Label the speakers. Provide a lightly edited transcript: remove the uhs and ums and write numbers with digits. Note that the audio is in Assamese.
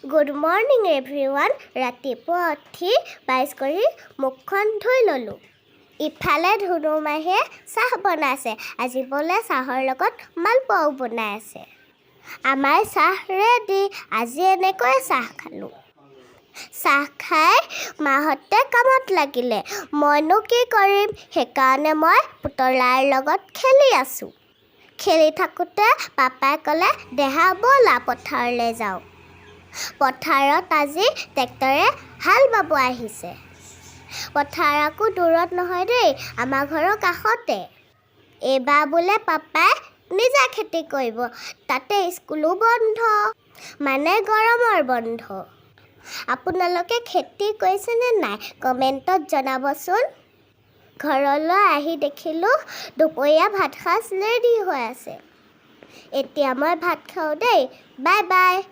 Speaker 1: Good morning everyone. ৰাতিপুৱা উঠি ব্ৰাছ কৰি মুখখন ধুই ল'লোঁ। ইফালে ধুনু মাহীয়ে চাহ বনাইছে। আজি বোলে চাহৰ লগত মালপোৱাও বনাই আছে। আমাৰ চাহ ৰেডি। আজি এনেকৈয়ে চাহ খালোঁ। চাহ খাই মাহঁতে কামত লাগিলে। মইনো কি কৰিম? সেইকাৰণে মই পুতলাৰ লগত খেলি আছোঁ। খেলি থাকোঁতে পাপাই ক'লে, "দেহা, ব'লা পথাৰলৈ যাওঁ।" পথাৰত আজি ট্ৰেক্টৰে হাল বাব আহিছে। পথাৰ আকৌ দূৰত নহয় দেই, আমাৰ ঘৰৰ কাষতে। এইবাৰ বোলে পাপাই নিজে খেতি কৰিব। তাতে স্কুলো বন্ধ, মানে গৰমৰ বন্ধ। আপোনালোকে খেতি কৰিছেনে নাই, কমেণ্টত জনাবচোন। ঘৰলৈ আহি দেখিলোঁ দুপৰীয়া ভাত সাজ ৰেডি হৈ আছে। এতিয়া মই ভাত খাওঁ দেই। Bye bye.